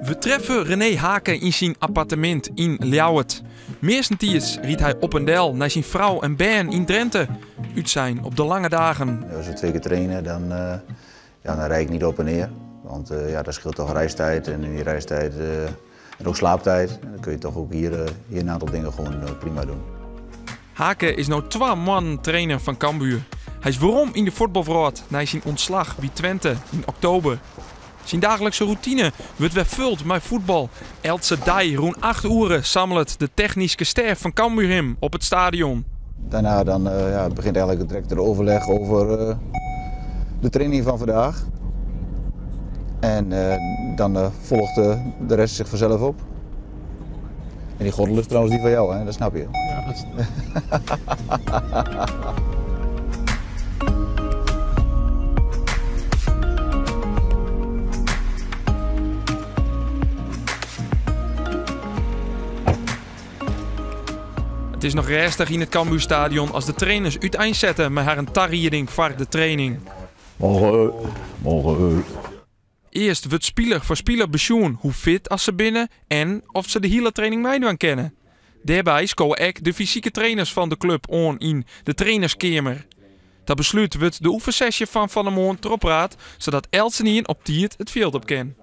We treffe René Hake yn syn appartemint yn Ljouwert. Meastentiids rydt hy op en del nei syn frou en bern yn Drenthe. Útsein op de lange dagen. As we twee keer trainen, dan, uh, ja, dan rijd ik niet op en neer. Want uh, ja, dat scheelt toch reistijd en in die reistijd uh, en ook slaaptijd. En dan kun je toch ook hier, hier een aantal dingen gewoon prima doen. Hake is no twa moannen trainer fan Cambuur. Hy is werom yn de fuotbalwrâld nei syn ûntslach by Twente yn oktober. Syn daaglikse rûtine wurdt wer fuld mei fuotbal. Eltse dei rûn 8 oere sammelet de technyske stêf fan Cambuur him op it stadion. Daarna dan, ja, begint eigenlijk direct het overleg over de training van vandaag. En dan volgt de rest zich vanzelf op. En die gordel is trouwens die van jou, hè? Dat snap je. Ja, dat It is noch rêstich yn it Cambuurstadion as de trainers úteinsette mei harren tarieding foar de training. Morgen, morgen. Earst wurdt spiler foar spiler besjoen hoe fit as se binne en oft se de hiele training meidwaan kinne. Dêrby skowe ek de fysike trainers fan de klup oan yn de trainerskeamer. Ta beslút wurdt de oefensesje fan fan 'e moarn trochpraat, sadat eltsenien op tiid it fjild op kin.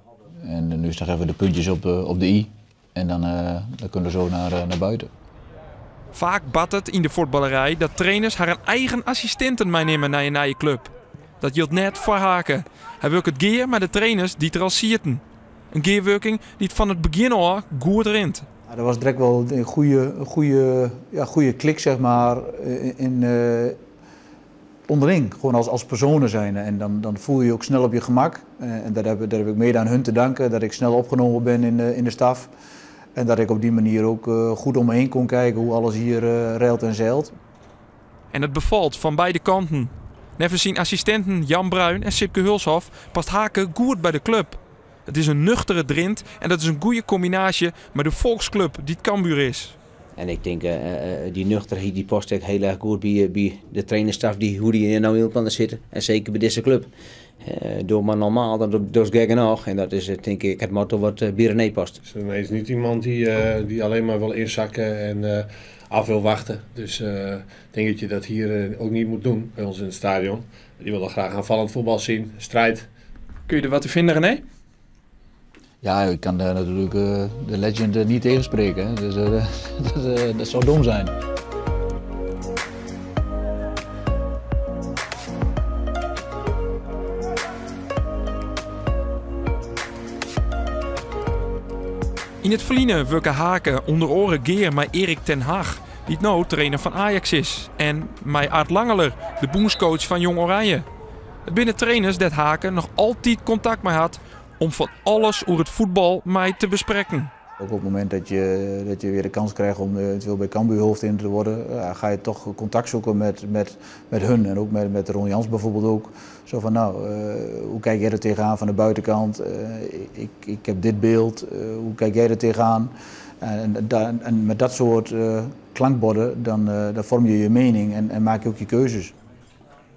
En nu is nog even de puntjes op, op de i en dan, dan kunnen we zo naar, naar buiten. Faak bart it yn de fuotballerij dat trainers harren eigen assistinten meinimme nei in nije klup. Dat jildt net foar Hake. Hy wurket gear mei de trainers dy't der al sieten. In gearwurking dy't fan it begjin ôf goed rint. Ja, dat was direct wel een goede, goede, ja, goede klik, zeg maar, in, onderling. Gewoon als, als personen zijn. En dan, dan voel je je ook snel op je gemak. En dat heb, dat heb ik mede aan hun te danken, dat ik snel opgenomen ben in de, in de staf. En dat ik op die manier ook goed om me heen kon kijken hoe alles hier reilt en zeilt. En it befalt fan beide kanten. Neffens syn assistinten Jan Bruin en Sipke Hulshoff past Hake goed by de klup. It is in nuchtere Drint en dat is in goede kombinaasje mei de folksklup dy't Cambuur is. En ik tink, dy nuchterheid dy past ek hiel erch goed by, by de trainerstaf die, hoe dy no yn elkoar sitte. En seker by dizze klup. Doch mar normaal, dan dochst gek genôch. En dat is tink ik it motto wat by René past. Dus René is niet iemand die, die alleen maar wil inzakken en af wil wachten. Dus ik denk dat je dat hier ook niet moet doen bij ons in het stadion. Die wil graag aanvallend voetbal zien, strijd. Kun je der wat yn fine, René? Ja, ik kan daar natuurlijk de legend niet tegenspreken. Hè. Dus dat, dat zou dom zijn. Yn it ferline wurke Hake ûnder oare gear mei Erik ten Hag, dy't no trainer fan Ajax is, en mei Art Langeler, de bûnscoach fan Jong Oranje. It binne trainers dêr't Hake noch altyd kontakt mei hat om fan alles oer it fuotbal mei te besprekken. Ook op het moment dat je, dat je weer de kans krijgt om eventueel bij Cambuur hoofdtrainer te worden, ja, ga je toch contact zoeken met, met, met hun. En ook met, met Ron Jans bijvoorbeeld ook. Zo van, nou, hoe kijk jij er tegenaan van de buitenkant? Ik, ik heb dit beeld, hoe kijk jij er tegenaan? En, en, en met dat soort klankborden, dan, dan vorm je je mening en, en maak je ook je keuzes.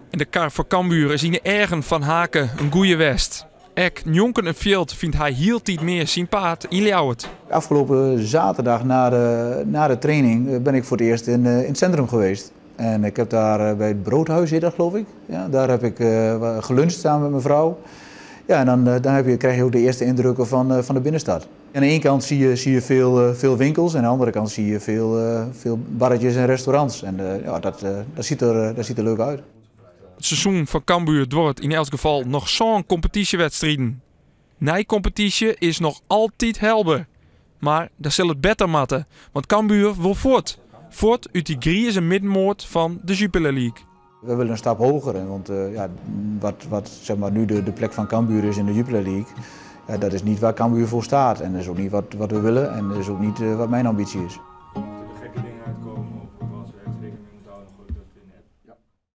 En de kar foar Cambuur is yn de eagen fan Hake in goeie west. Ek njonken it fjild fynt hy hieltyd mear syn paad yn Ljouwert. Afgelopen zaterdag na de, na de training ben ik voor het eerst in, in het centrum geweest. En ik heb daar bij het Broodhuis, heet dat geloof ik. Ja, daar heb ik geluncht samen met mijn vrouw. Ja, en dan, dan heb je, krijg je ook de eerste indrukken van, van de binnenstad. Aan de ene kant zie je, zie je veel, veel winkels en aan de andere kant zie je veel, veel barretjes en restaurants. En ja, dat, dat, ziet er, dat ziet er leuk uit. It seizoen fan Cambuur duorret yn elts gefal noch sân kompetysjewedstriden. Neikompetysje is noch altyd helber. Mar dan sil it better moatte, want Cambuur wol fuort. Fuort út dy grize middenmoat fan de Jupiler League. We willen een stap hoger, want ja, wat, wat zeg maar, nu de, de plek van Cambuur is in de Jupiler League, ja, dat is niet waar Cambuur voor staat. En dat is ook niet wat, wat we willen en dat is ook niet wat mijn ambitie is.